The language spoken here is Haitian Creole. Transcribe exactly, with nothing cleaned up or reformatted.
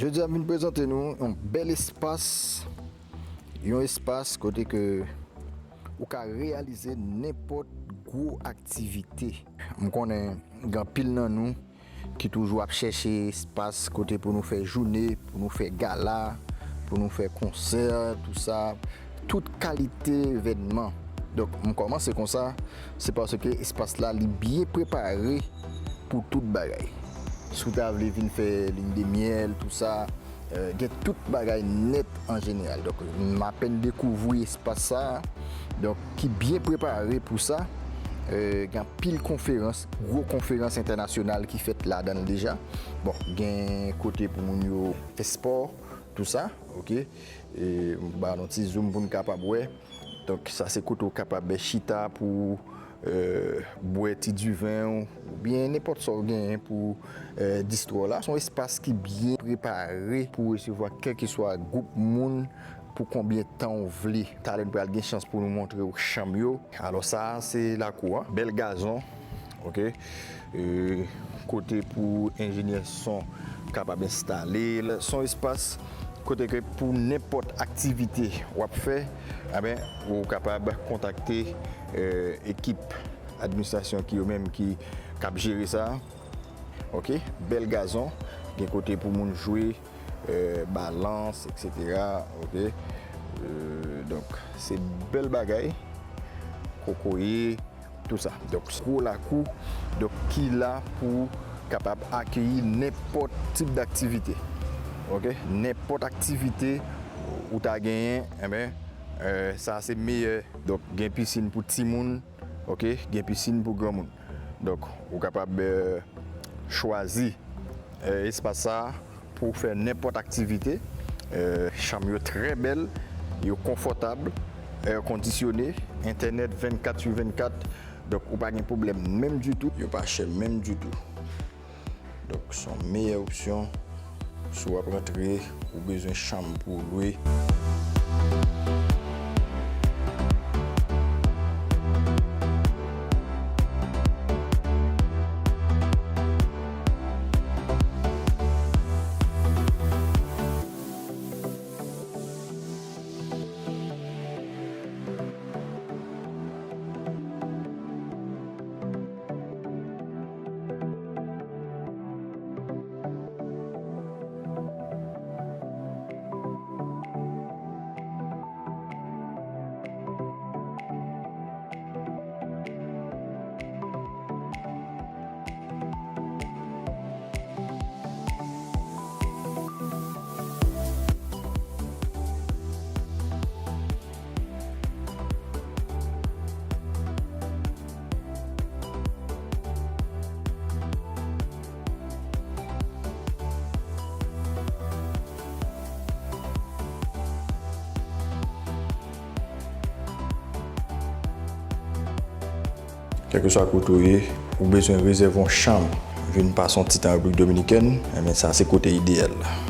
Jodi a m vin prezante nou yon bèl espas, yon espas kote ke ou ka reyalize nenpòt gwo aktivite. M konnen gen anpil nan nou ki toujou ap chèche espas kote pou nou fè joune, pou nou fè gala, pou nou fè konsè, tou sa, tout kalite evènman. Donk, m kòmanse konsa, se paske espas la, li byen prepare pou tout bagay. Si w ta vle vin fè lin de myèl, tou sa, euh, gen tout bagay nèt an jeneral. Donk, m apèn dekouvri espas sa, donk, ki byen prepare pou sa. Euh, gen anpil konferans, gwo konferans entènasyonal ki fèt ladan l deja. Bon, gen kote pou moun yo fè spò, tou sa, oke. E, m ba nou ti zoom pou n kapab wè. Donk, sa se kote w kapab chita pou, euh, bwè ti diven w, oubyen nenpòt sa w genyen pou, euh, distwè w la. Se yon espas ki byen prepare pou resevwa kèlkeswa gwoup moun pou konbyen tan w vle. Talè n pral gen chans pou nou montre w chanm yo. Alò, sa a se lakou an. Bèl gazon, oke. E, kote pou enjenyè son kapab enstale l. Se yon espas kote ke pou nenpòt aktivite w ap fè, enben, ou kapab kontakte, euh, ekip administrasyon ki yo menm ki, k ap jere sa. Oke, bèl gazon, gen kote pou moun jwe, euh, balans, etsetera. Oke. Euh, donk, se bèl bagay. Kokoye, tou sa. Donk, gwo lakou, donk, ki la pou kapab akeyi nenpòt tip daktivite. Oke? Nenpòt aktivite ou ta genyen, enben, euh, sa se meyè. Donk, gen pisin pou timoun, oke? Gen pisin pou granmoun. Donk, ou kapab, euh, chwazi, euh, espas sa a pou w fè nenpòt aktivite. Euh, chanm yo trè bèl, yo konfòtab, èkondisyone, entènèt vennkat sou vennkat. Donk, ou pa gen pwoblèm menm ditou. Yo pa chè menm ditou. Donk, se yon meyè opsyon si w ap rantre, ou bezwen chanm pou w lwe. Kèlkeswa kote w ye, ou bezwen rezève yon chanm, vin pase yon ti tan Repiblik Dominikèn, enben, sa se kote ideyal la.